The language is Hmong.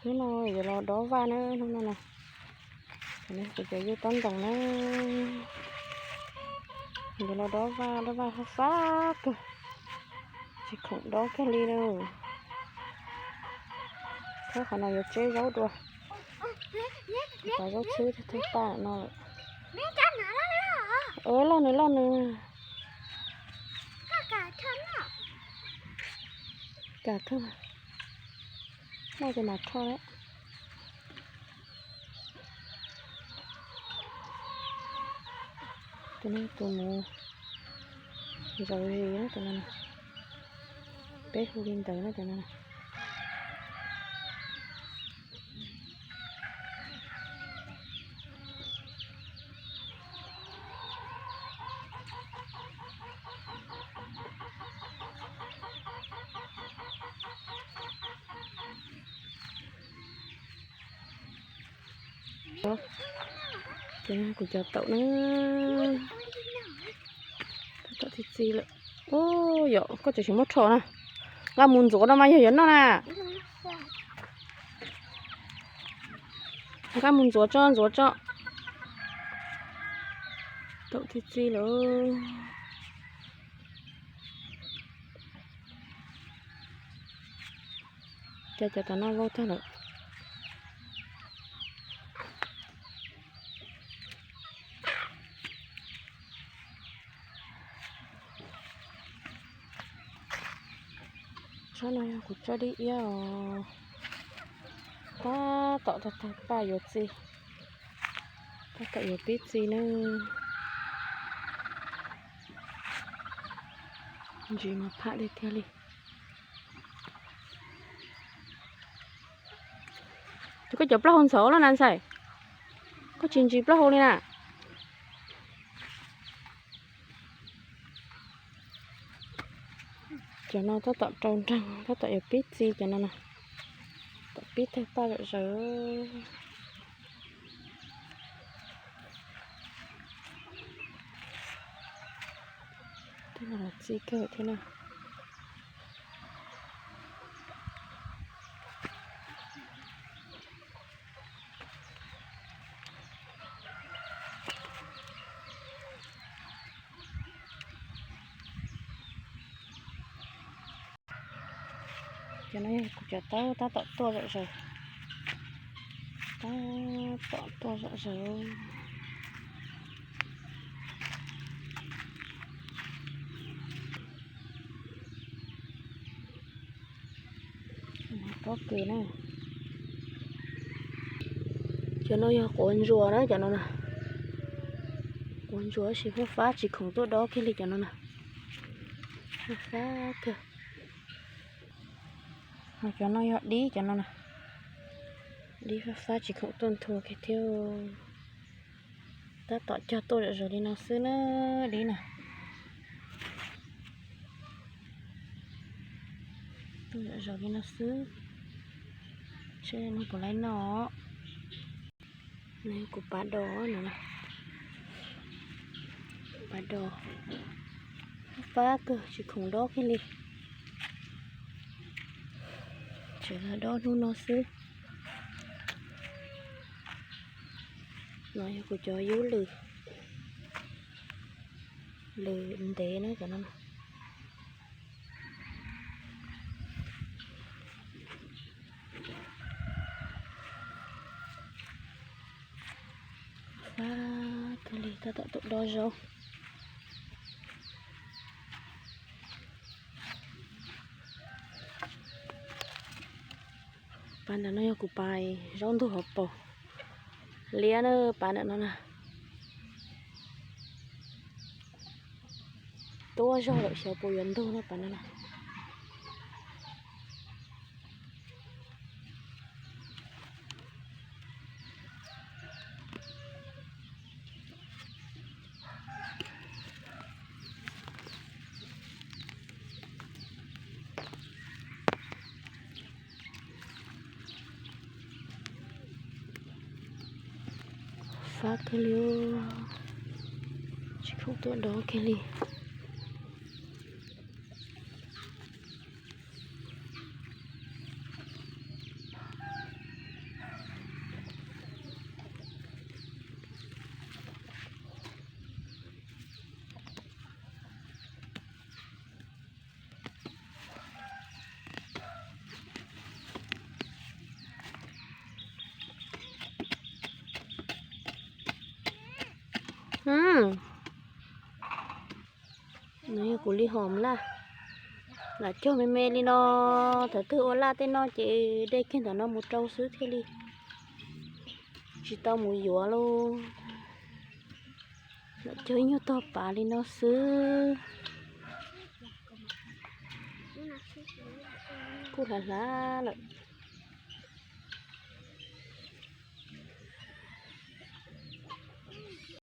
Hnub no yuav los dob vaj na, hnub no na, kuv cov yus tob ntoos na, yuav los dob vaj, dob vaj fab fab kawg, tsis khoom dob kiag li na. Thawb qhov no yuav tseb zaub dua, cov zaub txhwb thawj paj no lawm. Loj nws loj nws. Kam kawg, noj ces mas rho lawm. Tus no tus mus ntsaws zis na, tus no, peb hu li ntawd na, tus no. Ces kuv cov taum na, tab tom txi txi lawm. Yog koj tseem tsis muab rho na, nqa mus ntxuav no mas yog yuav noj na. Nqa mus ntxuav tso, ntxuav tso. Taum txi txi lawm. Cas cov tom no vau tag lawm. Tsob no yog kuv tsob dib iab os. Tab tom tag tag paj yuav txi, tab tom yuav pib txi na. Ntsis mas pham tiag tiag li. Ces koj cov plaub hau ntxhov loj na ntxhais, koj tsis ntsis plaub hau li na. Cov no tab tom rau nreeg, tab tom yuav pib txi cov no na. Tom pib tawg paj zom zaws. Tej no los txi kawg thiab na. Cov no yog kuv cov taub tab tom tuaj zom zaws. Tab tom tuaj zom zaws. Pob kws na. Cov no yog quav ntsuas na, cov no na. Quav ntsuas tab sis fab fab tsis khoom tuaj dob kiag li cov no na. Fab fab kawg. Ho cov no yog dib, cov no na. Dib fab fab tsis khoom tuaj nthua kiag thiab. Tab tom cog tuaj zom zaws li no xwb na, dib na. Tuaj zom zaws li no xwb. Seb nws puas laib noj. Nws kuv pav dos no, pav dos. Fab kawg tsis khoom dob kiag li. Tseem dob hnub no xwb. No yog kuv cov yub lws, lws ntev na cov no. Fab kawg li, tab tom tuaj dob zaub. Pas ntawm no yog kuv pas zaub ntug hauv paus liab na, pas ntawm no na. Tuaj zog lawm xyov puas yuav ntug no pas no na. Fab kawg li, tsis khoom tuaj dob kiag li. No yog kuv li hom laj, lam cog me me li no. Thaum twg ua laj tej no ces de kiag ntawm no mus rau xwb thiaj li tsis tau mus yuav lauj. Lam cog ib nyuag tog pav li no xwb. Kuj hlav hlav lawm.